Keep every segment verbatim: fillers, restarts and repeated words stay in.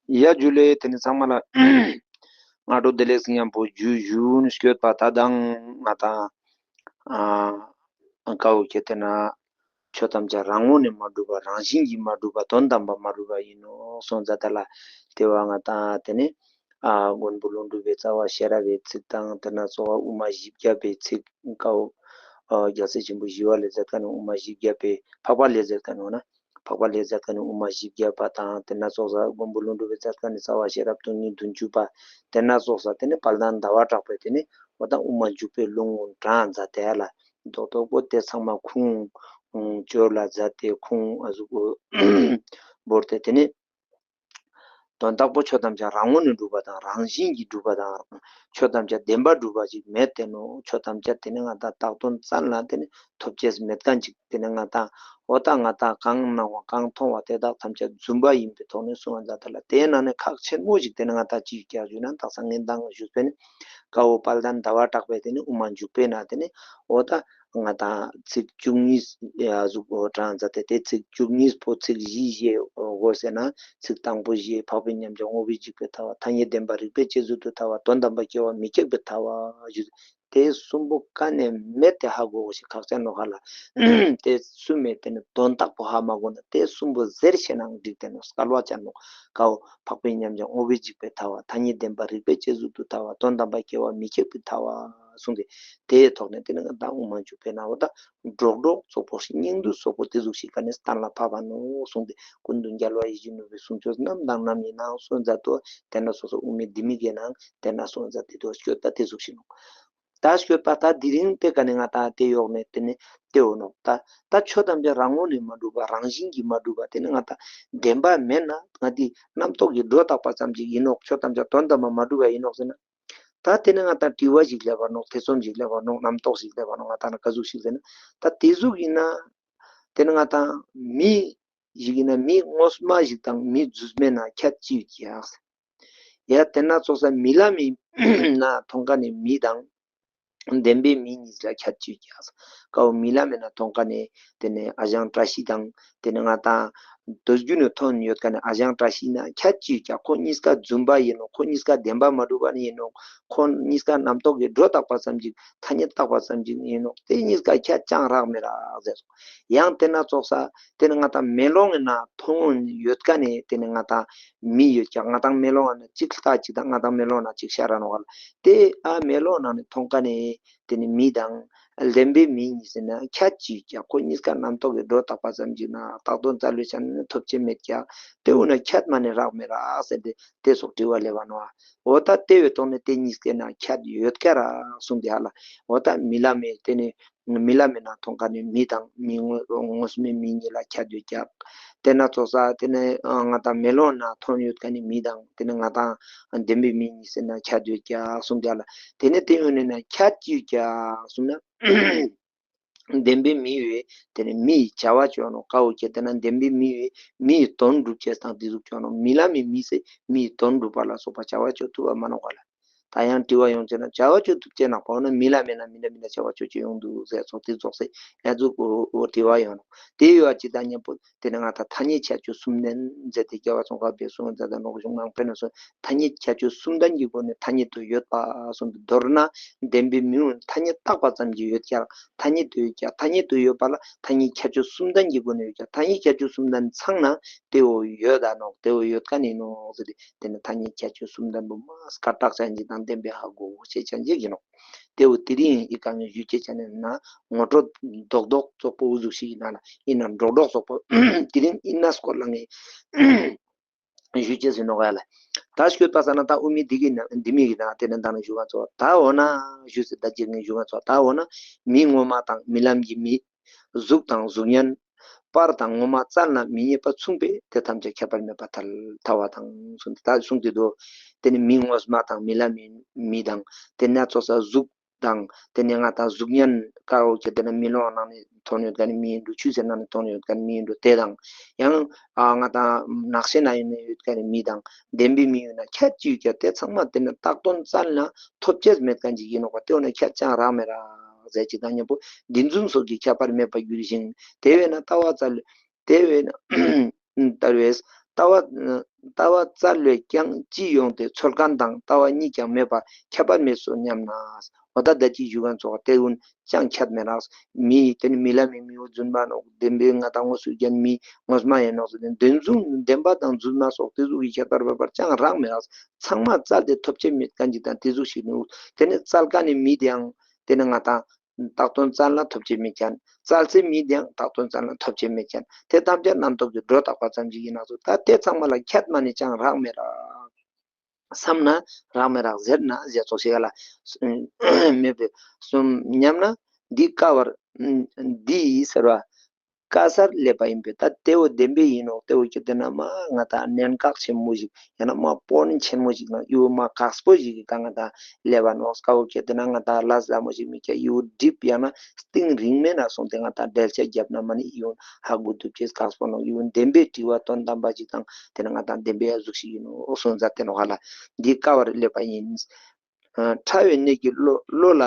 ཡ་ཇུ་ལེ། དེ་ནི་ཚང་མ་ལ་སྔ་དྲོ་བདེ་ལེགས་ཟེར་མཉམ་པོ་ཇུ་ཇུ་ནི་སྐྱོད་པ། ད་དང་ང་དང་ཨ་ཀའོ་ཁྱེད་དེ་ན་ཆོས་ཐམས་ཅད་རང་ངོས་ནས་མ་གྲུབ་པ། རང་བཞིན་གྱིས་མ་གྲུབ་པ། དོན་དམ་པར་མ་གྲུབ་པ་ཡིན་ནོ་གསུངས་ཙ་ད་ལ། དེ་བ་ང་དང་དེ་ནི་ཨ་མགོན་པོ་ཀླུ་སྒྲུབ་པའི་རྩ་བ་ཤེས་རབ་པའི་ཚིག་དང་། དེ་ན་ཚོགས་དབུ་མ་བཞི་བརྒྱ་པའི་ཚིག་ཀའོ། ཨ་རྒྱལ་སྲས་ཆེན་པོ་ཞི་བ་ལྷས་མཛད་མཁན་ནི་དབུ་མ་བཞི་བརྒྱ་པའི། འཕགས་པ་ལྷས་མཛད་མཁན་ནི་འོ་ན། འཕགས་པ་ལྷས་མཛད་མཁན་ནི་དབུ་མ་བཞི་བརྒྱ་པ་དང་། དེ་ན་ཚོགས་ས་མགོན་པོ་ཀླུ་སྒྲུབ་པའི་མཛད་མཁན་ནི་རྩ་བ་ཤེས་རབ་སྟོང་ཉིད་བདུན་ཅུ་པ། དེ་ན་ཚོགས་ས་དེ་ནི་དཔལ་ལྡན་ཟླ་བ་གྲགས་པའི་དེ་ནི་འོ་ད་དབུ་མ་འཇུག་པའི་ལུང་དྲངས་མཛད་དེ་ལ། རྡོག་རྡོག་པོ་དེ་ཚང་མ་ཁུངས་བཅོལ་ལ་མཛད་དེ། ཁུངས་ཨ་ཟུག་བོར་ཏེ་དེ་ནི་དོན་དག་པོ་ཆོས་ཐམས་ཅད་རང་ངོས་ནས་གྲུབ་པ་དང་། རང་བཞིན་གྱིས་གྲུབ་པ་དང་། ཆོས་ཐམས་ཅད་བདེན་པར་གྲུབ་པ་ཅིག་མེད་དེ་ནོ། ཆོས་ཐམས་ཅད་དེ་ནི་ང་དང་བཏགས་དོན་ཙམ་ལ་དེ་ནི་ཐོབ་ཅེས་མེད་མཁན་ཅིག་དེ་ནི་ང་དང་འོ་ད་ང་དང་གང་སྣང་བ་གང་མཐོང་བ་དེ་དག་ཐམས་ཅད་རྫུན་པ་ཡིན་པའི་ཐོག་ནས་གསུངས་པ་མཛད་དེ་ལ། དེའི་ནང་ནས་ཁག་ཆེན་མོ་ཞིག་དེ་ནི་ང་དང་ཅིག་ཀྱང་ཞུས་ན། དག་ས་ངས་མདང་ཞུས་པས་ནི་ཀའོ་དཔལ་ལྡན་ཟླ་བ་གྲགས་པས་དེ་ནི་དབུ་མ་འཇུག་པའི་ནང་དེ་ནི་འོ་ད་ང་དང་ཚིག་བཅུ་གཉིས་ཡ་ཟུག་འོ་དྲངས་མཛད་དེ། དེ་ཚིག་བཅུ་གཉིས་པོ་ཚིག་བཞི་བཞི་འོ་ཟེར་ན། ཚིག་དང་པོ་བཞི། འཕགས་པའི་མཉམ་གཞག་དངོས་པོའི་འཇིག་པའི་ཐལ་བ། ཐ་སྙད་བདེན་པ་རིགས་པས་དཔྱད་བཟོད་དུ་ཐལ་བ། དོན་དམ་པར་སྐྱེ་བ་མི་ཁེགས་པའི་ཐལ་བ་ཞུ། དེ་གསུམ་པོ་ག་ནས་མེད་དེ་ཧ་གོ་ཞིག་ཁག་ཅན་ནོ་ཧ་ལ། དེ་གསུམ་མེད་དེ་ནི་དོན་དག་པོ་ཧ་མ་གོ་ན་དེ་གསུམ་པོ་ཟེར་ཤེས་ནའང་འགྲིག་དེ་ནི་སྐལ་བ་ཅན་ནོ། ཀའོ་འཕགས་པའི་མཉམ་གཞག་དངོས་པོའི་འཇིག་པའི་ཐལ་བ། ཐ་སྙད་བདེན་པ་རིགས་པས་དཔྱད་བཟོད་དུ་ཐལ་བ། དོན་དམ་པར་སྐྱེ་བ་མི་ཁེགས་པའི་ཐལ་བ་གསུངས་ཏེ། དེའི་ཐོག་ནས་དེ་ནི་ང་དང་དབུ་མ་འཇུག་པའི་ནང་འོ་ད་སྒྲོག་སྒྲོག་ཙོག་པོ། སྙིང་བསྡུས་ཙོག་པོ་དེ་ཟུག་ཞིག་ག་ནས་གཏན་ལ་ཕབ་པ་ནོ་གསུངས་ཏེ། ཀུན་ཏུ་རྒྱལ་བ་ཡིད་བཞིན་ནོར་བུའི་གསུང་ཆོས་རྣམས་དང་རྣམ་སྨིན་ནང་གསུངས་མཛད་དོ། དེ་ན་སོ་སོ་དབུ་མའི་ལྡེ་མིག་གི་ནང་དེ་ན་གསུངས་མཛད་དེ་དོ་སྐྱོད་ད་དེ་ཟུག་ཞིག་ནོ། ད་སྐྱོད་པ་ད་དེ་རིང་དེ་ག་ནས་ང་དང་དེ་ཡོག་ནས་དེ་ནས་དེ་འོ་ནོ། ད་ད་ཆོས་ཐམས་ཅད་རང་ངོས་ནས་མ་གྲུབ་པ། རང་བཞིན་གྱིས་མ་གྲུབ་པ་དེ་ནི་ང་དང་བདེན་པ་མེད་ན་ང་དེ་རྣམ་རྟོག་གི་སྒྲོ་བཏགས་པ་ཙམ་ཅིག་ཡིན་ནོ། ཆོས་ཐམས་ཅད་དོན་དམ་པར་མ་གྲུབ་པ་ཡིན་ནོ་ཟེར་ན། ད་དེ་ནི་ང་དང་དྲི་བ་ཞིག་སླེབས་པ་ནོ། ཐེ་ཚོམ་ཞིག་སླེབས་པ་ནོ། རྣམ་རྟོག་ཞིག་སླེབས་པ་ནོ། ང་དང་ན་ག་ཟུག་ཞིག་ཟེར་ན། ད་དེ་ཟུག་ཡིན་ན་དེ་ནི་ང་དང་མི་ཞིག་ཡིན་ན་མི་ངོ་མ་ཞིག་དང་མི་རྫུན་མའི་ནང་ཁྱད་ཅི་ཡོད་ཀྱི་ཡ། ཡ་དེ་ན་ཚོགས་ས་རྨི་ལམ་མི་ན་མཐོང་མཁན་ནི་མི་དང་བདེན་པའི་མི་གཉིས་ལ་ཁྱད་ཅི་ཡོད་ཀྱི་ཡ། ཀའོ་རྨི་ལམ་མི་ན་མཐོང་མཁན་ནི་དེ་ནི་ཨ་ཞང་བཀྲ་ཤིས་དང་། དེ་ནི་ང་དང་དུས་རྒྱུན་ནས་མཐོང་ཡོད་མཁན་ནི་ཨ་ཞང་བཀྲ་ཤིས་ན་ཁྱད་ཅི་ཡོད་ཀྱི་ཡ། ཁོ་གཉིས་ཀ་རྫུན་པ་ཡིན་ནོ། ཁོ་གཉིས་ཀ་བདེན་པ་མ་གྲུབ་པ་ནི་ཡིན་ནོ། ཁོ་གཉིས་ཀ་རྣམ་རྟོག་གི་སྒྲོ་བཏགས་པ་ཙམ་ཅིག་ཐ་སྙད་བཏགས་པ་ཙམ་ཅིག་ཡིན་ནོ། དེ་གཉིས་ཀ་ཁྱད་ཅང་རག་མི་རག་ཟེར། ཡང་དེ་ན་ཚོགས་ས་དེ་ནི་ང་དང་མེ་ལོང་གི་ནང་མཐོང་ཡོད་མཁན་ནི་དེ་ནི་ང་དང་མི་ཡོད་ཀྱི་ཡ། ང་དང་མེ་ལོང་ནང་གཅིག་ལྟ་གཅིག་དང་། ང་དང་མེ་ལོང་ནང་གཅིག་ཤར་ར་ནོ་ག་ལ། དེ་ཨ་མེ་ལོང་ནང་ནས་མཐོང་མཁན་ནི་དེ་ནི་མི་དང་བདེན་པའི་མི་གཉིས་ཟེར་ན་ཁྱད་ཅི་ཡོད་ཀྱི་ཡ། ཁོ་གཉིས་ཀ་རྣམ་རྟོག་གི་སྒྲོ་བཏགས་པ་ཙམ་ཅིག་ན་བཏགས་དོན་རྩ་ལས་ཆ་ནས་ཐོབ་ཅེས་མེད་ཀྱི་ཡ། དེ་འོ་ན་ཁྱད་མ་ནས་རག་མི་རག་ཟེར་ཏེ་དེ་སོགས་དྲི་བ་སླེབས་པ་ནོ། འོ་ད་དེ་བའི་ཐོག་ནས་དེ་གཉིས་ཀའི་ནང་ཁྱད་ཡོད་ཀྱི་ར་གསུངས་ཏེ་ཧ་ལ། འོ་ད་རྨི་ལམ་མི་དེ་ནི་རྨི་ལམ་མི་ན་མཐོང་མཁན་ནི་མི་དང་མི་ངོ་ངོ་མའི་མི་གཉིས་ལ་ཁྱད་ཡོད་ཀྱི་ཡ། དེ་ན་ཚོགས་ས་དེ་ནི་ང་དང་མེ་ལོང་ནང་མཐོང་ཡོད་མཁན་ནི་མི་དང་དེ་ནི་ང་དང་བདེན་པའི་མི་གཉིས་ཟེར་ན་ཁྱད་ཡོད་ཀྱི་ཡ་གསུངས་ཏེ་ཧ་ལ། དེ་ནི་དེ་ཡོད་ནས་ན་ཁྱད་ཅི་ཡོད་ཀྱི་ཡ་གསུངས་ན། བདེན་པའི་མི་ཡོད་དེ་ནི་མི་ཡི་བྱ་བ་ཅོ་ནོ། ཀའོ་ཁྱེད་དེ་ན་བདེན་པའི་མི་ཡོད་མི་ཡི་དོན་སྒྲུབ་ཅེས་དང་དེ་ཟུག་ཅོ་ནོ། རྨི་ལམ་མི་མི་ཟེར་མི་ཡི་དོན་སྒྲུབ་པ་ལ་སོགས་པ་བྱ་བ་ཅོ་ཐུབ་པ་མ་ནོ་ག་ལ། ད་ཡང་དྲི་བ་ཡོང་ཅེ་ན་བྱ་བ་ཅོ་ཐུབ་ཅེ་ན་གོ་ན་རྨི་ལམ་མི་ན་མི་འདྲ་མི་འདྲ་བྱ་བ་ཅོ་ཅེ་ཡོང་འདུག་ཟེར་སོགས་དེ་རྫོགས་སེ་ཡ་ཟུག་འོ་དྲི་བ་ཡོང་ནོ། དེ་ཡོད་ཅི་ད་མཉམ་པོ་དེ་ནི་ང་ད་ཐ་སྙད་ཁྱད་ཆོས་གསུམ་ལྡན་མཛད་དེ་རྒྱལ་བ་ཙོང་ཁ་པའི་གསུང་མཛད་དང་ནོ་གཞུང་མང་པོའི་ནང་སོ། ཐ་སྙད་ཁྱད་ཆོས་གསུམ་ལྡན་གྱི་སྒོ་ནས་ཐ་སྙད་དུ་ཡོད་པ་གསུངས་ཏེ། མདོར་ན་བདེན་པའི་མི་ཡོད་ཐ་སྙད་བཏགས་པ་ཙམ་གྱིས་ཡོད་ཀྱང་ཐ་སྙད་དུ་ཡོད་ཀྱང་ཐ་སྙད་དུ་ཡོད་པ་ལ་ཐ་སྙད་ཁྱད་ཆོས་གསུམ་ལྡན་གྱི་སྒོ་ནས་ཡོད་ཀྱང་ཐ་སྙད་ཁྱད་ཆོས་གསུམ་ལྡན་ཚང་ན་དེ་འོ་ཡོད་ད་ནོ། དེ་འོ་ཡོད་མཁན་ཡིན་ནོ་ཟེར་ཏེ། དེ་ནི་ཐ་སྙད་ཁྱད་ཆོས་གསུམ་ལྡན་པོ་མ་སྐད་གྲགས་ཅན་གྱི་དང་ལྡན་པའི་ཧ་གོ་ཤེས་ཅན་གྱི་ཡིན་ནོ། དེ་འོ་དེ་རིང་ཨི་ཀ་ངས་ཞུ་ཅེས་ཅན་ན་ངོ་སྤྲོད་རྡོག་རྡོག་ཙོག་པོ་འུ་ཟུག་ཞིག་ཡིན་ན་ཡིན་ན་འགྲོགས་འགྲོགས་ཙོག་པོ་དེ་རིང་ཡིན་ན་སྐོར་ལ་ངས་ཞུ་ཅེས་ཟིན་ནོ་ག་ལ། ད་སྐྱོད་པ་ས་ན་ད་དབུ་མའི་འདི་གི་ན་འདི་མི་གི་ན་དེ་ནི་ད་ནི་ཞུ་བ་ཚོ་ད་འོ་ན་ཞུ་ཟེར་ད་ཅིག་ངས་ཞུ་བ་ཚོ་ད་འོ་ན་མི་ངོ་མ་དང་རྨི་ལམ་གྱི་མི། གཟུགས་དང་གཟུགས་བརྙན། པར་དང་ངོ་མ་རྩལ་རྣམས་མི་རྙེད་པ་མཚུངས་པས་དེ་ཐམས་ཅད་ཁྱད་པར་མེད་པར་ཐལ་ཐལ་བ་དང་གསུངས་ཏེ་ད་གསུངས་ཏེ་འདུག་དེ་ནི་མི་ངོ་མ་དང་རྨི་ལམ་མི་མི་དང་དེ་ནས་ཚོགས་ས་གཟུགས་དང་དེ་ནས་ང་དང་གཟུགས་བརྙན་ཀའོ་ཁྱེད་དེ་ནི་རྨི་ལམ་ནང་ནས་མཐོང་ཡོད་མཁན་ནི་མི་ཡིན་འགྲོ། ཆོས་ཟེར་ན་ནི་མཐོང་ཡོད་མཁན་ནི་མི་ཡིན་འགྲོ། དེ་དང་ཡང་ཨ་ང་དང་ནགས་ཤེད་ན་ཡོད་ནི་ཡོད་མཁན་ནི་མི་དང་བདེན་པའི་མི་ཡོད་ན་ཁྱད་ཅི་ཡོད་ཀྱང་དེ་ཚང་མ་དེ་ནི་བཏགས་དོན་རྩལ་ན་ཐོབ་ཅེས་མེད་མཁན་ཅིག་ཡིན་ནོ་ག་དེ་འོ་ན་ཁྱད་ཅང་རག་མི་རག་ཟེར་ཅིག་དང་མཉམ་པོ་འདི་འཛུམ་སོགས་ཀྱི་ཁྱད་པར་མེད་པར་འགྱུར་ཞིང་དེ་བས་ན་ལྟ་བ་རྩལ། དེ་བས་ན་ལྟ་བས་ ལྟ་བ་ལྟ་བ་རྩ་ལས་ཀྱང་སྤྱི་ཡོངས་ཏེ་ཚོལ་མཁན་དང་ལྟ་བ་གཉིས་ཀྱང་མེད་པ་ཁྱད་པར་མེད་སོ་སྙམ་ན། འོ་ད་ད་ཅི་ཞུ་མཁན་ཚོ་དེ་ཀུན་ཅང་ཁྱད་མེད་རག། མི་དེ་ནི་མི་ལ་མི་མི་བོ་རྫུན་མ་ནོག་བདེན་པའི་ང་དང་དངོས་སུ་ཀྱང་མི་དངོས་མ་ཡིན་ནོག་ཟེར་ཏེ་བདེན་རྫུན་བདེན་པ་དང་རྫུན་མ་སོགས་དེ་ཟུག་གི་ཁྱད་པར་བབ་པར་ཅང་རག་མེད་རག། ཚང་མ་རྩ་དེ་ཐོབ་ཆེ་མེད་མཁན་ཅིག་དང་དེ་ཟུག་ཞིག་ནི་འུ་དེ་ནི་རྩལ་དཀའ་ནི་མི་དེའང་དེ་ནི་ང་དང་བཏགས་དོན་རྩལ་ན་ཐོབ་ཆེ་མེད་མཁན། རྩལ་ཚེ་མི་དེའང་བཏགས་དོན་རྩལ་ན་ཐོབ་ཆེ་མེད་མཁན། དེ་ཐམས་ཅད་རྣམ་རྟོག་གི་སྒྲོ་བཏགས་པ་ཙམ་ཞིག་ཡིན་ན་ཚོ་ད་དེ་ཚང་མ་ལ་ཁྱད་མ་ནི་ཅང་རག་མེད་རག། བསམ་ན་རག་མེད་རག་ཟེར་ན་ཟེར་ཚོགས་ཤིག་ལ་མེད་པའི་གསུམ་སྙམ་ན། འདི་དཀའ་བར་འདི་ཟེར་བ་དཀའ་སར་སླེབས་པ་ཡིན་པས། ད་དེ་བོ་བདེན་པའི་ཡིན་ནོག་དེ་བོ་ཁྱེད་དེ་ན་མ་ང་དང་གནད་འགག་ཆེན་མོ་ཞིག་ཡང་ན་མ་པོ་ནི་ཆེན་མོ་ཞིག་ན་ཡོད་མ་དཀགས་པོ་ཞིག་གི་ད་ང་དང་སླེབས་པ་ནོག་དཀའ་བོ་ཁྱེད་དེ་ན་ང་དང་ལ་ཟ་མོ་ཞིག་མི་ཁྱེད་ཡོད་འགྲིབ་ཡང་ན་གཏིང་རིང་མེད་ན་སོང་སྟེ་ང་དང་འགྲེལ་བཤད་བརྒྱབ་ན་མ་ནི་ཡོད་ཧ་གོ་ཐུབ་ཅེས་དཀགས་པོ་ནོག་ཡོད་བདེན་པའི་དྲི་བ་དོན་དམ་པ་ཞིག་དང་དེ་ནི་ང་དང་བདེན་པའི་ཨ་ཟུག་ཞིག་ཡིན་ནོག་སོང་ཙང་དེ་ནོག་ཧ་ལ་འདི་དཀའ་བར་སླེབས་པ་ཡིན། ཕྲ་བའི་གནད་ཀྱིས་བློ་བློ་ལ།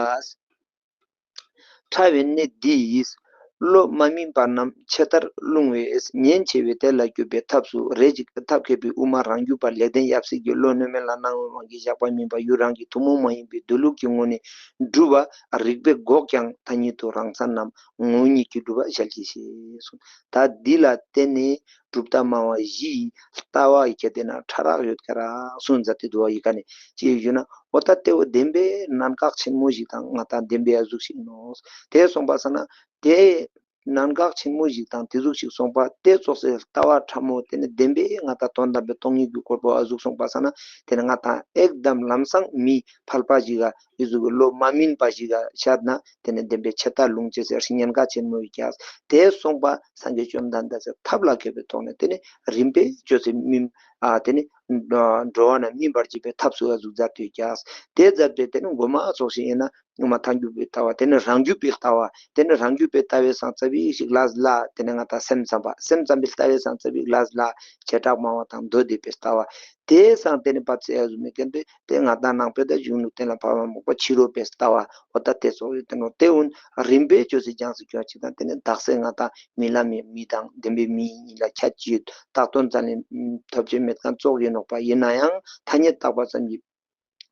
ཕྲ་བའི་གནད་འདིས་བློ་མ་སྨིན་པ་རྣམས་ཆེ་མཐར་ལྷུང་བས་ཉེན་ཆེ་བས་དེ་ལ་སྐྱོབ་པའི་ཐབས་སུ་རེ་ཞིག་ཐབས་མཁས་པའི་དབུ་མ་རང་རྒྱུད་པ་ལེགས་ལྡན་ཡབ་སྲས་ཀྱིས་བློ་གནོད་མེད་ལ་སྣང་བའི་དབང་གིས་བཞག་པ་མིན་པ་ཡུལ་རང་གི་ཐུན་མོང་མ་ཡིན་པའི་སྡོད་ལུགས་ཀྱི་ངོ་ནས་སྒྲུབ་པ་རིགས་པས་འགོག་ཀྱང་ཐ་སྙད་དུ་རང་མཚན་རྣམས་ངོ་བོ་ཉིད་ཀྱིས་སྒྲུབ་པ་གཞལ་གྱིས་ཤེས་གསུངས། ད་འདི་ལ་བརྟེན་ནས་གྲུབ་མཐའ་སྨྲ་བ་བཞིའི་ལྟ་བ་ཡི་གེ་དེ་ན་ཕྲ་རགས་ཡོད་ཀྱ་ར་གསུངས་མཛད་དེ་འདུག་བ་ཡི་ག་ནས་ཅི་ཞུ་ན། འོ་ད་དེ་བོ་བདེན་པའི་གནད་འགག་ཆེན་མོ་ཞིག་དང་ང་དང་བདེན་པའི་ཨ་ཟུག་ཞིག་ནོག་དེ་སོང་པ་ས་ན་དེ་གནད་འགག་ཆེན་མོ་ཞིག་དང་དེ་ཟུག་ཞིག་སོང་པ་དེ་ཙོགས་སེ་ལྟ་བ་ཕྲ་མོ་དེ་ནི་བདེན་པའི་ང་དང་དོན་དམ་པའི་སྟོང་ཉིད་ཀྱི་སྐོར་པོ་ཨ་ཟུག་སོང་པ་ས་ན་དེ་ནི་ང་དང་ཨེག་དམ་ལམ་སང་མི་ཕལ་པ་ཞིག་ག་ཨི་ཟུག་གི་བློ་མ་སྨིན་པ་ཞིག་ག་ཤར་ན་དེ་ནི་བདེན་པའི་ཆེ་ཐ་ལུང་ཅེས་ཟེར་ཞིང་ཉེན་ཁ་ཆེན་མོ་ཡི་ཀྱག་དེ་སོང་པ་སངས་རྒྱས་བཅོམ་ལྡན་འདས་ཟེར་ཐབས་ལ་མཁས་པའི་ཐོག་ནས་དེ་ནི་རིམ་པས་བཅོས་ཏེ་སྨིན་ཨ་དེ་ནི་འགྲོ་བ་རྣམས་སྨིན་པར་བྱེད་པའི་ཐབས་སུ་ཨ་ཟུག་མཛད་དུ་ཀྱག་དེ་མཛད་པའི་དེ་ནི་མགོ་མ་ཚོགས་ཤིག་ཡིན་ན། སྔོན་མ་ཐལ་འགྱུར་བའི་ལྟ་བ་དེ་ནི་རང་རྒྱུད་པའི་ལྟ་བ་དེ་ནི་རང་རྒྱུད་པའི་ལྟ་བའི་སང་ཙ་བིག་ཞིག་ལ་ལ་དེ་ནི་ང་དང་སེམས་ཙམ་པ་སེམས་ཙམ་པའི་ལྟ་བའི་སང་ཙ་བིག་ལ་ལ་བྱེ་བྲག་སྨྲ་བ་དང་མདོ་སྡེ་པའི་ལྟ་བ་དེ་སང་དེ་ནི་པ་ཚེ་ཨ་ཟུག་མི་ཀན་པས་དེ་ང་དང་ནང་པའི་ད་གཞུང་ལུགས་གཏན་ལ་ཕབ་པ་མོག་པ་ཕྱི་རོལ་པའི་ལྟ་བ་འོ་ད་དེ་ཚོ་ཡོད་དེ་ནོ་དེ་འུན་རིམ་པས་བཅོས་སུ་སྦྱངས་སུ་སྐྱོང་ཅིག་དང་དེ་ནི་དག་ས་ང་དང་མི་ལ་མི་མི་དང་བདེན་པའི་མི་གཉིས་ལ་ཁྱད་ཅི་ཡོད་བཏགས་དོན་རྩ་ལས་ཐོབ་ཆེན་མེད་མཁན་ཙོགས་ཡིན་ནོག་པ་ཡིན་ན་ཡང་ཐ་སྙད་བཏགས་པ་ཙམ་གྱིས།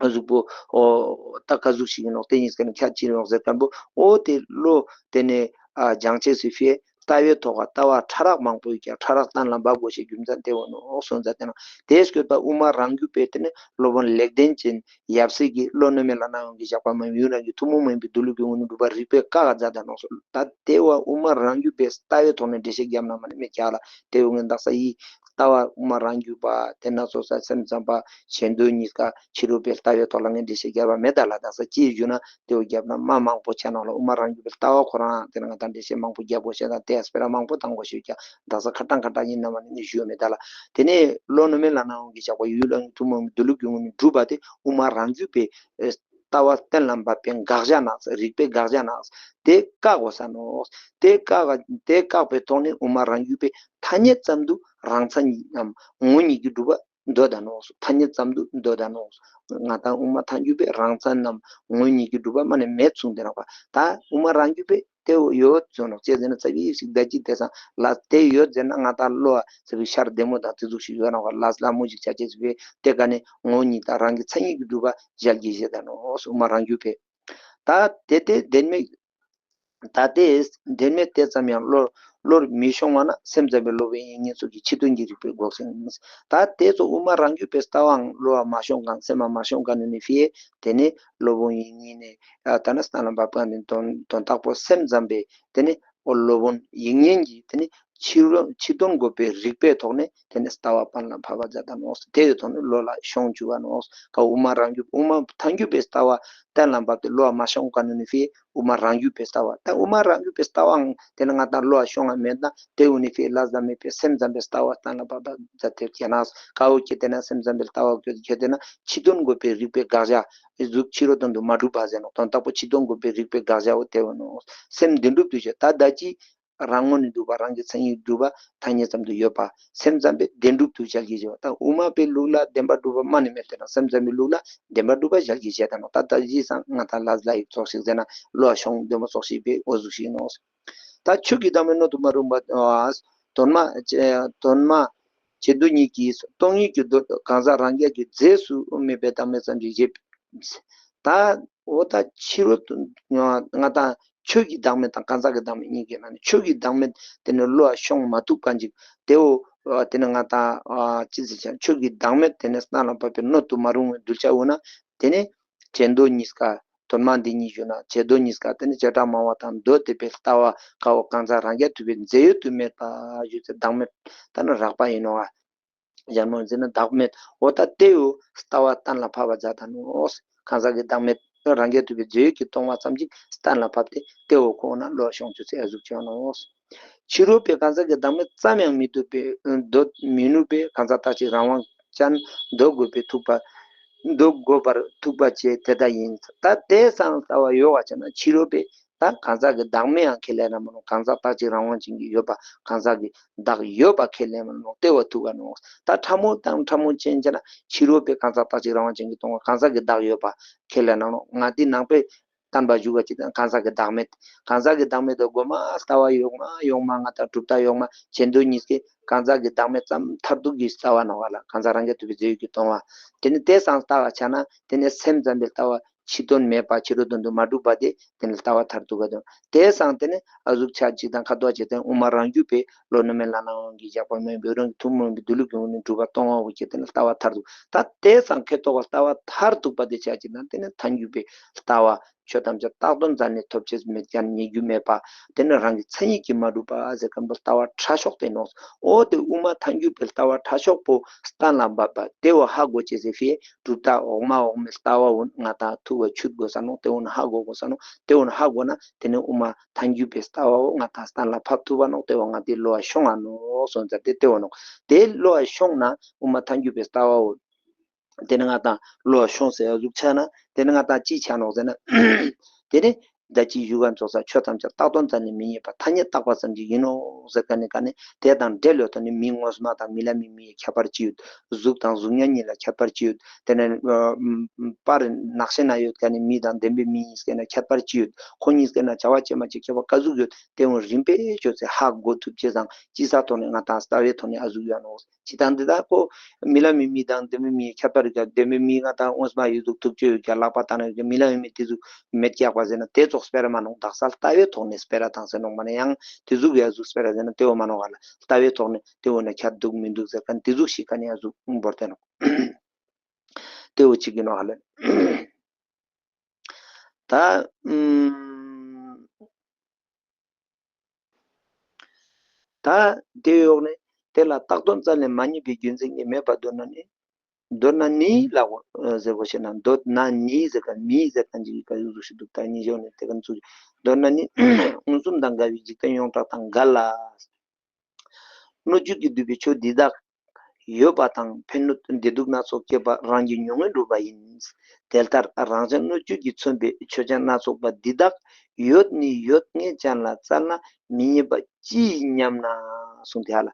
གཟུགས་པོ། ཨོ། ད་ག་གཟུགས་ཤིག་ཡིན་ནོག་དེ་གཉིས་ཀ་ནི་ཁྱད་ཅི་ཡིན་ནོག་ཟེར་མཁན་པོ། ཨོ་དེ་བློ་དེ་ནས་ཨ་སྦྱང་བྱེད་སི་ཕིའི་ལྟ་བའི་ཐོག་ག་ལྟ་བ་ཕྲ་རགས་མང་པོ་ཡོད་ཀྱང་ཕྲ་རགས་གཏན་ལ་འབབ་དགོས་ཤེས་རྒྱུ་མཚན་དེ་བོ་ནོག་སོང་ཙང་དེ་ན་དེ་སྐྱོད་པ་དབུ་མ་རང་རྒྱུད་པའི་དེ་ནི་སློབ་དཔོན་ལེགས་ལྡན་ཅན་ཡབ་སྲས་ཀྱིས་བློ་གནོད་མེད་ལ་སྣང་བའི་དབང་གིས་བཞག་པ་མ་ཡིན་ཡུལ་རང་གི་ཐུན་མོང་མ་ཡིན་པའི་སྡོད་ལུགས་ཀྱི་ངོ་ནས་སྒྲུབ་པ་རིགས་པས་བཀག་ག་མཛད་ད་ནོག་སོ། ད་དེ་བ་དབུ་མ་རང་རྒྱུད་པའི་ལྟ་བའི་ཐོག་ནས་འགྲེལ་བཤད་བརྒྱབ་ན་མ་ནི་མེད་ཀྱག་ལ་དེ་བོ་ངན་བདག་ས་ཡིས། ལྟ་བ་དབུ་མ་རང་རྒྱུད་པ་དེ་ན་སོ་ས་སེམས་ཙམ་པ་ཆེ་འདོད་གཉིས་ཀ་ཕྱི་རོལ་པའི་ལྟ་བའི་ཐོག་ལ་ངས་འགྲེལ་བཤད་བརྒྱབ་པ་མེད་ད་ལ་དག་ས་ཅི་ཞུ་ན་དེ་བོ་བརྒྱབ་ན་མ་མང་པོ་ཆ་ནང་ལ་དབུ་མ་རང་རྒྱུད་པའི་ལྟ་བ་ཁོ་རང་དེ་ན་ང་དང་འགྲེལ་བཤད་མང་པོ་བརྒྱབ་དགོས་ཤེས་དང་དེ་སྤེ་ར་མང་པོ་བཏང་དགོས་ཤེས་ཀྱང་དག་ས་ཁ་གྲངས་ཁ་གྲངས་ཡིན་ན་མ་ནི་ངས་ཞུ་མེད་ད་ལ་དེ་ནས་བློ་གནོད་མེད་ལ་སྣང་བའི་དབང་གིས་བཞག་པ་ཡུལ་ལ་ཐུན་མོང་སྡོད་ལུགས་ཀྱི་ངོ་ནས་སྒྲུབ་པ་དེ་དབུ་མ་རང་རྒྱུད་པའི་ལྟ་བ་གཏན་ལ་འབབ་པའི་དགག་བྱ་ནགས་རིགས་པའི་དགག་བྱ་ནགས་དེ་བཀག་དགོས་ས་ནོག་དེ་བཀག་དེ་བཀག་པའི་ཐོག་ནས་དབུ་མ་རང་རྒྱུད་པའི་ཐ་སྙད་ཙམ་དུ་རང་མཚན་ཉིད་ནམ་ངོ་བོ་ཉིད་ཀྱིས་གྲུབ་པ་འདོད་ད་ནོག་ཐ་སྙད་ཙམ་དུ་འདོད་ད་ནོག་ང་དང་དབུ་མ་ཐལ་འགྱུར་པའི་རང་མཚན་ནམ་ངོ་བོ་ཉིད་ཀྱིས་གྲུབ་པ་མ་ནས་མེད་གསུངས་ཏེ་ནོག་པ། ད་དབུ་མ་རང་རྒྱུད་པའི་དེ་ཡོད་ཚོད་ནོག་ཅེས་ཟེར་ན་ཙ་བི་ཞིག་ད་ཅི་དེ་སང་ལ་དེ་ཡོད་ཟེར་ན་ང་དང་བློ་ཨ་ཙ་བི་ཤར་བདེ་མོ་དང་དེ་ཟུག་ཞིག་ཡོད་ནོག་པ། ལ་ལ་མོ་ཞིག་ཆ་ཅེས་ཟེར་བའི་དེ་ག་ནས་ངོ་བོ་ཉིད་དང་རང་གི་མཚན་ཉིད་ཀྱིས་གྲུབ་པ་གཞལ་གྱིས་ཤེས་ད་ནོག་དབུ་མ་རང་རྒྱུད་པའི། ད་དེ་དེ་བདེན་མེད། ད་དེ་བདེན་མེད་དེ་ཙམ་ཡང་བློར་བློར་མི་ཤོང་བ་ན་སེམས་ཙམ་པའི་སློབ་དཔོན་དབྱིག་གཉེན་སོགས་ཀྱི་ཕྱི་དོན་གྱི་རིགས་པས་འགོག་ཟིན། ད་དེ་ཚོ་དབུ་མ་རང་རྒྱུད་པའི་ལྟ་བའང་བློ་བ་མ་ཤོང་གང་སེམས་མ་མ་ཤོང་གང་ནི་ནི་ཕིའི་དེ་ནི་སློབ་དཔོན་དབྱིག་གཉེན་ནི་ད་ནི་སྟན་ལ་འབབ་གང་ནི་དོན་དོན་དག་པོ་སེམས་ཙམ་པའི་དེ་ནི་ཨོ་སློབ་དཔོན་དབྱིག་གཉེན་གྱིས་དེ་ནི་ཕྱི་རོལ་ཕྱི་དོན་འགོད་པའི་རིགས་པའི་ཐོག་ནས་དེ་ནི་ལྟ་བ་གཏན་ལ་ཕབ་པ་མཛད་ད་ནོག་དེ་ཡི་ཐོག་ནས་བློ་ལ་ཤོང་བཅུག་པ་ནོག་ཀ་དབུ་མ་རང་རྒྱུད་དབུ་མ་ཐལ་འགྱུར་བའི་ལྟ་བ་གཏན་ལ་འབབ་སྟེ་བློ་མ་ཤོང་ག་ནུ་ནི་ཕིའི་དབུ་མ་རང་རྒྱུད་པའི་ལྟ་བ་ད་དབུ་མ་རང་རྒྱུད་པའི་ལྟ་བའང་དེ་ནི་ང་དང་བློ་ལ་ཤོང་བ་མེད་ན་དེ་འུ་ནི་ཕིའི་ལ་ཟ་མེད་པའི་སེམས་ཙམ་པའི་ལྟ་བ་གཏན་ལ་འབབ་པ་མཛད་དེ་ཁྱེད་ན་ཀ་འུ་ཁྱེད་དེ་ན་སེམས་ཙམ་པའི་ལྟ་བ་ཁྱེད་དེ་ན་ཕྱི་དོན་འགོད་པའི་རིགས་པའི་དགག་བྱ་གཟུགས་ཕྱི་རོལ་དོན་དུ་མ་གྲུབ་པ་ཟེར་ནོག་དོན་དག་པོ་ཕྱི་དོན་འགོད་པའི་རིགས་པའི་དགག་བྱ་འོ་དེ་འོ་ནོག་སེམས་བདེན་གྲུབ་ཏུ་བྱེད་ད་ད་ཅི། རང་ངོས་ནས་སྒྲུབ་པ་རང་གི་མཚན་ཉིད་སྒྲུབ་པ་ཐ་སྙད་ཙམ་དུ་ཡོད་པ་སེམས་ཙམ་པས་བདེན་གྲུབ་ཏུ་གཞལ་གྱིས་བྱེད་པ་དང་དབུ་མ་པའི་ལུགས་ལ་བདེན་པར་གྲུབ་པ་མ་ནི་མེད་དེ་དང་སེམས་ཙམ་པའི་ལུགས་ལ་བདེན་པར་གྲུབ་པ་གཞལ་གྱིས་བྱེད་དང་ནོ། ད་ལྟ་གཞི་སང་ང་དང་ལ་ལ་ཡི་ཚོགས་ཤིག་ཟེར་ན་བློ་ཤོང་བདེ་མོ་ཚོགས་ཤིག་པའི་འོ་ཟུག་ཤིག་ནོ། ད་ཆོས་ཀྱི་བདག་མེད་སྣོད་དུ་མ་རུང་བ་དོན་མ་དོན་མ། བྱེ་མདོ་གཉིས་ཀྱིས་སྟོང་ཉིད་ཀྱི་མདོ་གང་ཟག་རང་རྒྱལ་གྱི་རྫས་སུ་མེད་པའི་བདག་མེད་ཙམ་ཞིག་བཞེད། ད་འོ་ད་ཕྱི་རོལ་དུ་ང་དང་ཆོས་ཀྱི་བདག་མེད་དང་གང་ཟག་གི་བདག་མེད་གཉིས་ཀྱི་ནང་ནས་ཆོས་ཀྱི་བདག་མེད་དེ་ནི་བློ་ལ་ཤོང་མ་ཐུབ་པ་ཅིག་དེའོ། དེ་ནི་ང་དང་ཅི་ཟེར་བྱ་ཆོས་ཀྱི་བདག་མེད་དེ་ནི་གཏན་ལ་ཕབ་པའི་སྣོད་དུ་མ་རུང་བའི་གདུལ་བྱ་འོ་ན་དེ་ནི་བྱེ་མདོ་གཉིས་ཀ་དོན་མ་འདི་གཉིས་ཞུ་ན་བྱེ་མདོ་གཉིས་ཀ་དེ་ནི་བྱེ་བྲག་སྨྲ་བ་དང་མདོ་སྡེ་པའི་ལྟ་བ་ཀ་བོ་གང་ཟག་རང་རྒྱལ་ཐུབ་པའི་རྫས་ཡོད་དུ་མེད་པ་ཞུ་ཚེ་བདག་མེད་ད་ནི་རགས་པ་ཡིན་ནོ། ཡང་མོ་འཛིན་ན་བདག་མེད་འོ་ད་དེའོ་ལྟ་བ་གཏན་ལ་ཕབ་པ་མཛད་ད་ནོ། གང་ཟག་གི་བདག་མེད་རང་རྒྱལ་ཐུབ་པའི་རྫས་ཡོད་ཀྱིས་སྟོང་བ་ཙམ་གྱིས་གཏན་ལ་ཕབ་སྟེ་དེའོ་ཁོ་ན་བློ་ལ་ཤོང་ཆུ་ཚད་ཨ་ཟུག་ཆེ་བ་ནོ། ཕྱི་རོལ་པའི་གང་ཟག་གི་བདག་མེད་ཙམ་ཡང་མི་འདོད་པའི་འདོད་མི་ནུས་པའི་གང་ཟག་རྟག་གཅིག་རང་དབང་ཅན་འདོད་དགོས་པའི་ཐུག་པ། འདོད་དགོས་པར་ཐུག་པ་བཅས་དེ་ལྟ་ཡིན། ད་དེ་སང་ལྟ་བ་ཡོད་བ་བྱས་ན་ཕྱི་རོལ་པའི་ད་གང་ཟག་གི་བདག་མེད་ཡང་ཁས་ལེན་ན་མི་རུང་། གང་ཟག་རྟག་གཅིག་རང་དབང་ཅན་གྱི་ཡོད་པ་གང་ཟག་གི་བདག་ཡོད་པ་ཁས་ལེན་མི་རུང་། ལྟེ་བ་ཐུག་ག་ནོ། ད་ཕྲ་མོ་དང་ཕྲ་མོ་ཅན་བྱས་ན་ཕྱི་རོལ་པའི་གང་ཟག་རྟག་གཅིག་རང་དབང་ཅན་གྱིས་སྟོང་བ་གང་ཟག་གི་བདག་ཡོད་པ་ཁས་ལེན་ན་རུང་། ང་དེ་ནང་པའི་བསྟན་པ་བཞུགས་པ་ཅིག་དང་གང་ཟག་གི་བདག་མེད། གང་ཟག་གི་བདག་མེད་དུ་སྒོ་མ་ལྟ་བ་ཡོག་མ་ཡོག་མ་ང་དང་གྲུབ་མཐའ་ཡོག་མ་བྱེ་མདོ་གཉིས་ཀྱི་གང་ཟག་གི་བདག་མེད་ཙམ་མཐར་ཐུག་གི་ལྟ་བ་ནོ་ག་ལ། གང་ཟག་རང་རྒྱལ་ཐུབ་པའི་རྫས་ཡོད་ཀྱིས་སྟོང་བ། དེ་ནི་དེ་སང་ལྟ་བ་ཆ་ན་དེ་ནི་སེམས་ཙམ་པའི་ལྟ་བ་ཕྱི་དོན་མེད་པ་ཕྱི་རོལ་དོན་དུ་མ་གྲུབ་པ་དེ་དེ་ནི་ལྟ་བ་མཐར་ཐུག་ག་དོན། དེ་སང་དེ་ནི་ཨ་ཟུག་ཆ་གཅིག་དང་ཁ་དོག་གཅིག་དང་དབུ་མ་རང་རྒྱུད་པའི་བློ་རྣམ་སྨིན་ལ་སྣང་བ་གི་བཞག་པ་མེད་པའི་རང་གི་ཐུན་མོང་གི་འདུལ་ལུགས་ཀྱི་ངོས་ནས་གྲུབ་པ་སྟོང་བ་འོ་ཀྱི་དེ་ནི་ལྟ་བ་མཐར་ཐུག་ད་དེ་སང་ཁེ་ཐོག་ག་ལྟ་བ་མཐར་ཐུག་པ་དེ་ཆ་གཅིག་དང་དེ་ནི་ཐལ་འགྱུར་པའི་ལྟ་བ། ཆོས་ཐམས་ཅད་བཏགས་དོན་རྩ་ནས་ཐོབ་བྱེད་མེད་ཀྱང་ཉེ་རྒྱུ་མེད་པ། དེ་ནི་རང་གི་མཚན་ཉིད་ཀྱིས་མ་གྲུབ་པ་ཟེར་མཁན་པོ་ལྟ་བ་ཕྲ་ཕྱོགས་དེ་ནོ། འོ་དེ་དབུ་མ་ཐལ་འགྱུར་པའི་ལྟ་བ་ཕྲ་ཕྱོགས་པོ་གཏན་ལ་འབེབས་པ་དེ་བོ་ཧ་གོ་ཅེས་ཟེར་ཕི་གྲུབ་མཐའ་འོག་མ་འོག་མའི་ལྟ་བ་འོ་ང་དང་ཐུག་པ་ཆུད་དགོས་ས་ནོ། དེ་འོ་ན་ཧ་གོ་དགོས་ས་ནོ། དེ་འོ་ན་ཧ་གོ་ན་དེ་ནི་དབུ་མ་ཐལ་འགྱུར་པའི་ལྟ་བ་འོ་ང་དང་གཏན་ལ་ཕབ་ཐུབ་པ་ནོ། དེ་བོ་ང་དེ་བློ་བ་ཤོང་ང་ནོ་སོང་ཙང་དེ་དེ་བོ་ནོ། དེ་བློ་བ་ཤོང་ན་དབུ་མ་ཐལ་འགྱུར་པའི་ལྟ་བ་འོ། དེ་ནི་ང་དང་བློ་ཤོང་ཟེར་ཡ་ཟུག་ཆགས་ན་དེ་ནི་ང་དང་ཅི་ཆགས་ནོག་ཟེར་ན། དེ་ནི་ད་ཅི་ཞུ་ག་ཚོགས་ས་ཆོས་ཐམས་ཅད་བཏགས་དོན་རྩ་ནས་མི་རྙེད་པ་ཐ་སྙད་བཏགས་པ་ཙམ་གྱིས་ཡིན་ནོ་ཟེར་ག་ནི་ག་ནི་དེ་དང་འབྲེལ་ཡོད་དོ་ནི་མིང་དངོས་སུ་མ་དང་མི་ལ་མི་མི་ཡི་ཁྱད་པར་ཅི་ཡོད། གཟུགས་དང་གཟུགས་བརྙན་གཉིས་ལ་ཁྱད་པར་ཅི་ཡོད། དེ་ནི་པར་ནག་ཤེ་ན་ཡོད་ག་ནི་མི་དང་བདེན་པའི་མི་གཉིས་ཀ་ན་ཁྱད་པར་ཅི་ཡོད། ཁོ་གཉིས་ཀ་ན་བྱ་བ་བྱེད་མ་བྱེད་ཁྱད་པར་ག་ཟུག་ཡོད། དེ་འོ་རིམ་པས་བཅོས་ཚེ་ཧ་གོ་ཐུབ་ཅེས་དང་སྤྱི་ས་ཐོག་ནས་ང་དང་ལྟ་བའི་ཐོག་ནས་ཨ་ཟུག་ཡོད་ནོ། ཅི་དང་འདི་དག་ཁོ་མི་ལ་མི་མི་དང་བདེན་པའི་མི་ཁྱད་པར་ཡོད་ཀྱང་བདེན་པའི་མི་ང་དང་དངོས་སུ་མ་ཡོད་དུ་ཐུག་ཆོས་ཡོད་ཀྱང་ལག་པ་བཏང་ན་ཡོད་ཀྱང་མི་ལ་མི་མི་དེ་ཚོ་མེད་ཀྱག་པ་ཟེར་ན་དེ་ཚོགས་སྤེ་ར་མ་ནོག། དག་ས་ལྟ་བའི་ཐོག་ནས་སྤེ་ར་དང་ཟེར་ནོག་མ་ནས་ཡང་དེ་ཟུག་ཡ་ཟུག་སྤེ་ར་ཟེར་ན་དེ་བོ་མ་ནོག་ག་ལ། ལྟ་བའི་ཐོག་ནས་དེ་བོ་ན་ཁྱད་འདུག་མི་འདུག་ཟེར་ག་ནི་དེ་ཟུག་ཞིག་ག་ནི་ཡ་ཟུག་འབོར་ཏེ་ནོག། དེ་བོ་ཅིག་གི་ནོག་ག་ལ། ད་ཨུམ། ད་དེ་འོག་ནས་དེ་ལ་བཏགས་དོན་རྩ་ནས་མ་རྙེད་པའི་རྒྱུ་མཚན་གྱིས་མེད་པར་འདོད་ན་ནི། འདོད་ན་ནི་ལ་ཟེར་བ་ཞེ་ན་འདོད་ན་ནི་ཟེར་ག་མི་ཟེར་ག་ཅིག་ག་ཡུག་ཟུག་ཞིག་འདུག། ད་ནི་འོག་ནས་དེ་ག་ཚུགས། འདོད་ན་ནི་མངོན་སུམ་དང་འགལ་བའི་འཇིག་རྟེན་ཡོངས་གྲགས་དང་འགལ་ལ། སྣོད་བཅུད་ཀྱིས་བསྡུས་པའི་ཆོས་འདི་དག་ཡོད་པ་དང་ཕན་གནོད་བདེ་སྡུག་སྣ་ཚོགས་སྐྱེད་པ་རང་གི་ཉོན་མོངས་སྒྲུབ་པ་ཡིན། དེ་ལྟར་རང་བྱུང་སྣོད་བཅུད་ཀྱིས་མཚོན་པའི་ཆོས་ཅན་སྣ་ཚོགས་པ་འདི་དག་ཡོད་ནི་ཡོད་ངེས་ཅན་ལ་བཙལ་ན་མི་རྙེད་པ་ཅི་ཡིན་སྙམ་ན་གསུངས་ཏེ་ཧ་ལ།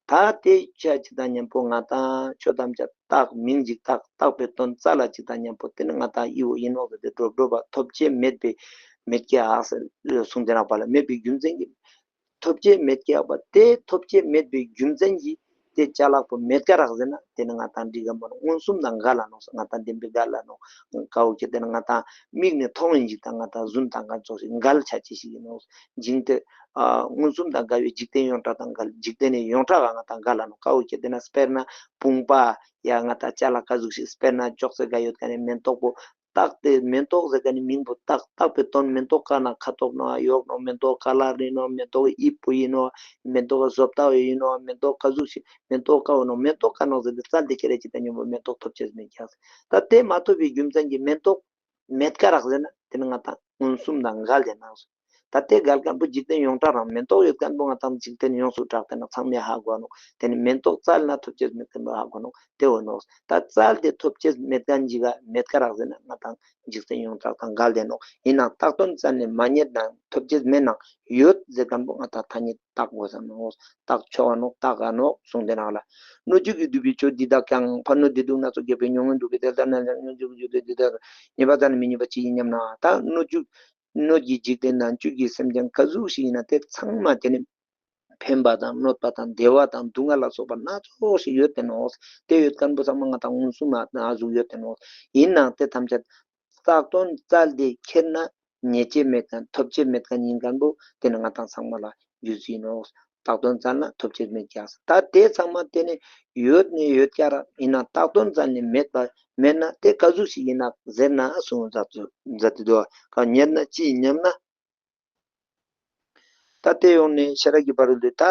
ད་དེ་ཆ་ཅིག་དང་མཉམ་པོ་ང་དང་ཆོས་ཐམས་ཅད་བཏགས་མིང་ཅིག་བཏགས་བཏགས་པའི་དོན་རྩ་ལ་ཅིག་དང་མཉམ་པོ་དེ་ནི་ང་དང་ཨི་བོ་ཡིན་ནོག་ཟེར་ཏེ་འགྲོ་འགྲོ་བ་ཐོབ་བྱེད་མེད་པའི་མེད་ཀྱི་ཨ་ཟེར་གསུངས་ཏེ་རག་པ་ལ་མེད་པའི་རྒྱུ་མཚན་གྱིས། ཐོབ་བྱེད་མེད་ཀྱི་ཨ་པ་དེ་ཐོབ་བྱེད་མེད་པའི་རྒྱུ་མཚན་གྱིས་དེ་ཅ་ལག་པོ་མེད་ཀ་རག་ཟེར་ན་དེ་ནི་ང་དང་འགྲིག་ག་མ་ནོག། མངོན་སུམ་དང་འགལ་ལ་ནོག། ང་དང་བདེན་པའི་འགལ་ལ་ནོག། ཀ་བོ་ཁྱེད་དེ་ནི་ང་དང་མིག་ནས་མཐོང་བའི་འཇིག་དང་ང་དང་རྫུན་དང་ང་ཚོགས་ཤིག་འགལ་ཆ་ཅི་ཞིག་ཡིན་ནོག། འཇིག་རྟེན་ཨ་མངོན་སུམ་དང་འགལ་བའི་འཇིག་རྟེན་ཡོངས་གྲགས་དང་འགལ། འཇིག་རྟེན་ནི་ཡོངས་གྲགས་ཀ་ང་དང་འགལ་ལ་ནོག། ཀ་བོ་ཁྱེད་དེ་ན་དཔེར་ན་བུང་པ་ཡ་ང་དང་ཅ་ལག་ཀ་ཟུག་ཤིག་དཔེར་ན་ཅོག་ཙེ་ག་ཡོད་ཀ་ནི་མེན་ཏོག་པོ། བཏགས་ཏེ་མེན་ཏོག་ཟེར་ག་ནི་མིང་པོ་བཏགས་བཏགས་པའི་དོན་མེན་ཏོག་ཀ་ན་ཁ་དོག་ནོ་ཡོག་ནོ། མེན་ཏོག་ཀ་ལར་ཡིན་ནོ། མེན་ཏོག་དབྱིབས་པོ་ཡིན་ནོ། མེན་ཏོག་བཟོ་ལྟ་བ་ཡིན་ནོ། མེན་ཏོག་ཀ་ཟུག་ཞིག་མེན་ཏོག་ཀ་བོ་ནོ། མེན་ཏོག་ཀ་ནོ་ཟེར་ཏེ་བཙལ་ཏེ་ཁྱེར་རེ་ཅིག་ད་ཉོན་པོ་མེན་ཏོག་ཐོབ་ཅེས་མེད་ཀྱག། ད་དེ་མ་ཐོབ་པའི་རྒྱུ་མཚན་གྱིས་མེན་ཏོག་མེད་ཀ་རག་ཟེར་ན་དེ་ནི་ང་དང་མངོན་སུམ་དང་འགལ་ཏེ་ནང་སོ། ད་ལྟའི་འགལ་མཁན་པོ་འཇིག་རྟེན་ཡོངས་གྲགས་རང་མེན་ཏོག་ཡོད་མཁན་པོ་ང་དང་འཇིག་རྟེན་ཡོངས་སུ་གྲགས་ཏེ་ན་ཚང་མས་ཧ་གོ་ནོག། དེ་ནི་མེན་ཏོག་བཙལ་ན་ཐོབ་ཅེས་མེད་མཁན་པོ་ཧ་གོ་ནོག། དེ་འོ་ནོག། ད་བཙལ་ཏེ་ཐོབ་ཅེས་མེད་མཁན་ཅིག་ག་མེད་ཀ་རག་ཟེར་ན་ང་དང་འཇིག་རྟེན་ཡོངས་གྲགས་དང་འགལ་ཏེ་ནོག། ཡིན་ནའང་བཏགས་དོན་བཙལ་ནས་མ་རྙེད་ན་ཐོབ་ཅེས་མེད་ན་ཡོད་ཟེར་མཁན་པོ་ང་དང་ཐ་སྙད་བཏགས་དགོས་ས་ནོག། བཏགས་ཆོག་ག་ནོག། བཏགས་ག་ནོག་གསུངས་ཏེ་ནང་ལ། སྣོད་བཅུད་ཀྱིས་བསྡུས་པའི་ཆོས་འདི་དག་ཀྱང་ཕན་གནོད་བདེ་སྡུག་སྣ་ཚོགས་སྐྱེད་པའི་ཉོན་མོངས་སྒྲུབ་པའི་དེ་ལྟར་ན་སྣོད་བཅུད་ཀྱི་རྒྱུ་དེ་འདི་ལྟར་རྙེད་པ་བཙལ་ནས་མི་རྙེད་པ་ཅི་ཡིན་སྙམ་ན། ད་སྣོད་བཅུད་སྣོད་ཀྱི་འཇིག་རྟེན་ནང་བཅུད་ཀྱི་སེམས་ཅན་ག་ཟུག་ཞིག་ཡིན་ན་དེ་ཚང་མ་དེ་ནི་ ཕན་པ་དང་གནོད་པ་དང་བདེ་བ་དང་སྡུག་བསྔལ་ལ་སོགས་པ་སྣ་ཚོགས་ཤིག་ཡོད་དེ་ནོ། དེ་ཡོད་མཁན་པོ་ཚང་མ་ང་དང་མངོན་སུམ་མ་ཨ་ཟུག་ཡོད་དེ་ནོ། ཡིན་ནའང་དེ་ཐམས་ཅད་བཏགས་དོན་བཙལ་ཏེ་ཁྱེར་ན་རྙེད་བྱེད་མེད་མཁན་ཐོབ་བྱེད་མེད་མཁན་ཡིན་མཁན་པོ་དེ་ནི་ང་དང་ཚང་མ་ལ་རྒྱུས་ཡིན་ནོ། བཏགས་དོན་བཙལ་ན་ཐོབ་བྱེད་མེད་ཀྱག་ད་དེ་ཚང་མ་དེ་ནི་ཡོད་ནི་ཡོད་ཀྱག་ར། ཡིན་ནའང་བཏགས་དོན་བཙལ་ནས་མེད་པ་མེད་ན་དེ་ག་ཟུག་ཞིག་ཡིན་ན་ཟེར་ན་གསུངས་མཛད་དེ་འདུག་ག་རྙེད་ན་ཅི་ཡིན་སྙམ་ན། ད་དེ་ཡོང་ནས་ཤེས་རབ་ཀྱི་བར་དུ་ད་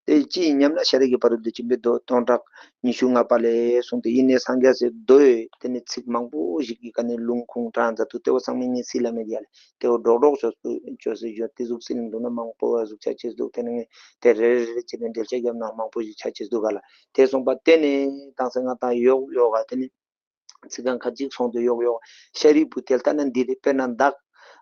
དེ་ཅི་ཡིན་སྙམ་ན། ཤེས་རབ་ཀྱི་བར་དུ་ཅི་འབད་དོ། སྟོང་ཕྲག་ཉི་ཤུ་ལྔ་པ་ལས་གསུངས་ཏེ། ཡིན་ནས་སངས་རྒྱས་སི་མདོ་ཡི་དེ་ནི་ཚིག་མང་པོ་ཞིག་གི་ཀ་ནས་ལུང་ཁུངས་དྲངས་མཛད་འདུག་དེ་བ་ཚང་མས་ངས་སིལ་ལ་མེད་ཡ་ལས་དེ་བ་སྒྲོག་སྒྲོག་ཆོས་སུ་ཆོས་སུ་བརྗོད་དེ་ཟུག་སིལ་འདུག་ན་མང་པོ་བ་ཟུག་ཆ་ཆེས་འདུག་དེ་ནི་ངས་དེ་རེ་རེ་རེ་བྱས་ནས་འགྲེལ་བཤད་བརྒྱབ་ན་མང་པོ་ཞིག་ཆ་ཆེས་འདུག་ག་ལ། དེ་སོང་པ་དེ་ནི་དང་སེ་ང་དང་ཡོག་ཡོག་ག་དེ་ནི། ཚིག་རྐང་ཁ་ཅིག་སོང་དུ་ཡོག་ཡོག་ཤཱ་རིའི་བུ་དེ་ལྟ་ན་འདི་རེད། དཔེར་ན་བདག་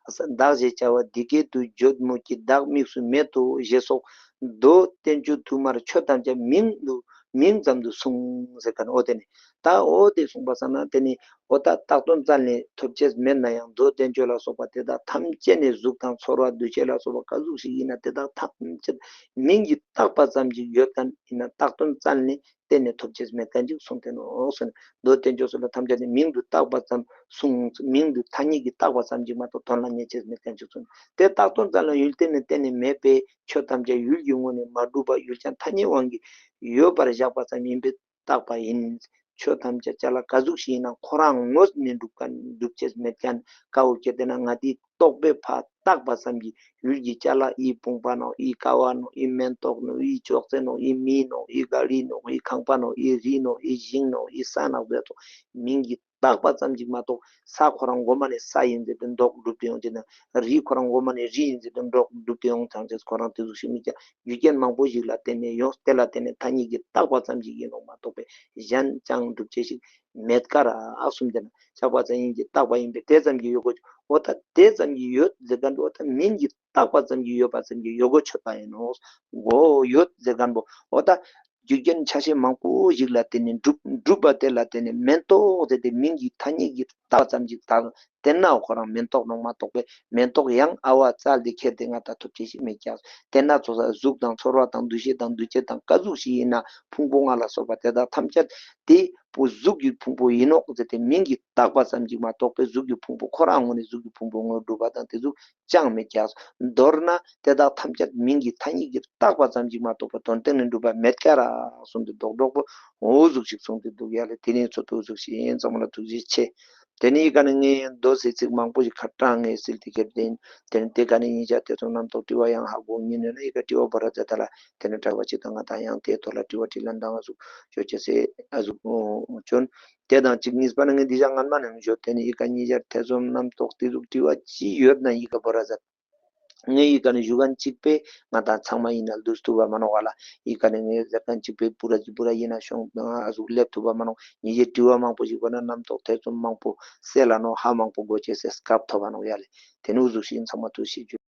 བདག་ཞེས་བྱ་བ་འདི་སྐད་དུ་བརྗོད་མོད་ཀྱི། བདག་དམིགས་སུ་མེད་དོ་ཞེས་སོགས་མདོ་བསྟན་བཅོས་དུ་མར་ཆོས་ཐམས་ཅད་མིང་དུ་མིང་ཙམ་དུ་གསུངས་ཟེར་མཁན་འོ་དེ་ནི། ད་འོ་དེ་གསུངས་པ་ཙམ་ན་དེ་ནི་འོ་ད་བཏགས་དོན་བཙལ་ནས་ཐོབ་བྱེད་མེད་ན་ཡང་མདོ་བསྟན་བཅོས་ལ་སོགས་པ་དེ་དག་ཐམས་ཅད་ནི་གཟུགས་དང་ཚོར་བ་འདུ་བྱེད་ལ་སོགས་པ་ག་ཟུག་ཞིག་ཡིན་ན་དེ་དག་ཐམས་ཅད་མིང་གིས་བཏགས་པ་ཙམ་ཞིག་ཡོད་མཁན་ཡིན་ན་བཏགས་དོན་བཙལ་ནས་གཏན་ནས་ཐོབ་བྱེད་མེད་མཁན་ཅིག་གསུངས་ཏེ་ནོ་གསུངས། མདོ་བསྟན་བཅོས་སོགས་ལ་ཐམས་ཅད་ནི་མིང་དུ་བཏགས་པ་ཙམ་གསུངས། མིང་དུ་ཐ་སྙད་ཀྱིས་བཏགས་པ་ཙམ་ཅིག་མ་གཏོགས་དོན་ལ་རྙེད་བྱེད་མེད་མཁན་ཅིག་གསུངས། དེ་བཏགས་དོན་ཙམ་ལ་ཡུལ་གཏན་ནས་གཏན་ནས་མེད་པས་ཆོས་ཐམས་ཅད་ཡུལ་གྱི་ངོས་ནས་མ་གྲུབ་པ་ཡུལ་ཀྱང་ཐ་སྙད་དབང་གིས་ཡོད་པར་བཞག་པ་ཙམ་ཡིན་པས་བཏགས་པ་ཡིན། ཆོས་ཐམས་ཅད་ཅ་ལག་ག་ཟུག་ཞིག་ཡིན་ན་ཁོ་རང་ངོས་ནས་འགྲུབ་མཁན་འགྲུབ་བྱེད་མེད་མཁན་དཀའ་བོ་སྐྱེ། དེ་ན་ང་དེའི་རྟོག་པས་ཕར་བཏགས་པ་ཙམ་གྱིས་ཡུལ་གྱི་ཅ་ལག་ཨི་བུམ་པ་ནོ། ཨི་ཀ་བ་ནོ། ཨི་མེན་ཏོག་ནོ། ཨི་ཅོག་ཙེ་ནོ། ཨི་མི་ནོ། ཨི་ག་རི་ནོ། ཨི་ཁང་པ་ནོ། ཨི་རི་ནོ། ཨི་ཞིང་ནོ། ཨི་ས་ནག་ཟེར་ཏོ། མིང་གིས་བཏགས་པ་ཙམ་གྱིས་མ་གཏོགས་ས་ཁོ་རང་མགོ་མ་ནས་ས་ཡིན་ཟེར་ཏེ་མདོག་གྲུབ་སྟེ་ཡོང་། དེ་ན་རི་ཁོ་རང་མགོ་མ་ནས་རི་ཡིན་ཟེར་ཏེ་མདོག་གྲུབ་སྟེ་ཡོང་ཐང་ཆེས་ཁོ་རང་དེ་ཟུག་ཞིག་མི་ཀྱང་རྒྱུ་རྐྱེན་མང་པོ་ཞིག་ལ་བརྟེན་ནས་ཡོང་། དེ་ལ་བརྟེན་ནས་ཐ་སྙད་ཀྱིས་བཏགས་པ་ཙམ་ཞིག་ཡིན་ནོ་མ་གཏོགས་པའི་གཞན་ཅང་གྲུབ་བྱེད་ཞིག་མེད་ཀ་ར་གསུངས། དེ་ན་བཞག་པ་ཙམ་ཡིན་གྱི་བཏགས་པ་ཡིན་པས་དེ་ཙམ་གྱིས་ཡོད་དགོས། འོ་ད་དེ་ཙམ་གྱིས་ཡོད་ཟེར་མཁན་པོ་འོ་ད་མིང་གིས་བཏགས་པ་ཙམ་གྱིས་ཡོད་པ་ཙམ་གྱིས་ཡོད་དགོས་ཆོད་པ་ཡིན་ནོ། འོ་ཡོད་ཟེར་མཁན་པོ་འོ་ད་རྒྱུ་རྐྱེན་ཆ་ཤས་མང་པོ་ཞིག་ལ་བརྟེན་ནས་གྲུབ་གྲུབ་པ་དེ་ལ་བརྟེན་ནས་མེན་ཏོག་ཟེར་ཏེ་མིང་གི་ཐ་སྙད་ཀྱིས་བཏགས་ཙམ་ཞིག་བཏགས། དེ་ན་ཁོ་རང་མེན་ཏོག་ནོ་མ་གཏོགས་པའི་མེན་ཏོག་ཡང་ཨ་བ་བཙལ་ཏེ་ཁྱེར་ཏེ་ང་ད་ཐོབ་བྱེད་ཞིག་མེད་ཀྱག་དེ་ན་ཚོ་ས་གཟུགས་དང་ཚོར་བ་དང་འདུ་ཤེས་དང་འདུ་བྱེད་དང་ག་ཟུག་ཞིག་ཡིན་ན་ཕུང་པོ་ལྔ་ལ་སོགས་པ་དེ་དག་ཐམས་ཅད་དེ་པོ་གཟུགས་ཀྱི་ཕུང་པོ་ཡིན་ནོག་ཟེར་ཏེ་མིང་གིས་བཏགས་པ་ཙམ་ཞིག་མ་གཏོགས་པའི་གཟུགས་ཀྱི་ཕུང་པོ་ཁོ་རང་ངོས་ནས་གཟུགས་ཀྱི་ཕུང་པོ་དངོས་གྲུབ་པ་དང་དེ་ཟུག་ཅང་མེད་ཀྱག་མདོར་ན་དེ་དག་ཐམས་ཅད་མིང་གི་ཐ་སྙད་ཀྱིས་བཏགས་པ་ཙམ་ཞིག་མ་གཏོགས་པ་དོན་སྟེང་ནས་གྲུབ་པ་མེད་ཀ་ར་གསུངས་ཏེ་རྡོག་རྡོག་པོ་འོ་ཟུག་ཞིག་གསུངས་ཏེ་འདུག་ཡ་ལེ། དེ་ནས་ཚོ་ཏོ་ཟུག་ཞིག་ཡིན། ཚང་མ་ལ་ཐུགས་རྗེ་ཆེ། དེ་ནས་ཡི་ག་ནས་ངས་མདོ་ཟེར་ཚིག་མང་པོ་ཞིག་ཁ་གྲངས་ངས་སིལ་ཏེ་ཁྱེར་ཏེ་ཡིན། དེ་ནས་དེ་ག་ནས་ཡིན་ཆ་དེ་ཚོ་རྣམ་རྟོག་དྲི་བ་ཡང་ཧ་གོ་ཉིན་ནས་ན་ཡི་ག་དྲི་བ་བོ་ར་ཛ་ད་ལ་དེ་ནས་གྲགས་པ་ཅིག་དང་ང་དང་ཡང་དེའི་ཐོག་ལ་དྲི་བ་དྲིས་ལན་དང་ཨ་ཟུག་ཞོ་ཅེ་སེ་ཨ་ཟུག་བྱོན། དེ་དང་གཅིག་གཉིས་པ་ནི་ངས་འདི་ཞག་སྔན་མ་ནས་བརྗོད། དེ་ནི་ཡི་ག་གཉིས་ཆར་ཐེ་ཚོམ་རྣམ་རྟོག་དེ་ཟུག་དྲི་བ་ཅི་ཡོད་ན་ཡི་ག་བོ་ར་ཟེར། ངས་ཡི་ག་ནས་ཞུ་མཁན་གཅིག་པས་ང་དང་ཚང་མ་ཡིན་ན་ལུས་ཐུབ་པ་མ་ནོག་ག་ལ། ཡི་ག་ནས་ངས་ཟེར་མཁན་གཅིག་པས་པུ་ར་ཅི་པུ་ར་ཡིན་ན་ཤོང་ཨ་ཟུག་སླེབས་ཐུབ་པ་མ་ནོག་ཉིས་ཀྱི་དྲི་བ་མང་པོ་ཞིག་དགོས་ན་རྣམ་རྟོག་ཐེ་ཚོམ་མང་པོ་སེལ་ལ་ནོག་ཧ་མང་པོ་དགོས་ཅེས་སེ་སྐབས་ཐོབ་པ་ནོག་ཡ་ལེ། དེ་ནི་འུ་ཟུག་ཤིག་ཚང་མ་ཐུགས་ཤིག་བརྗོད།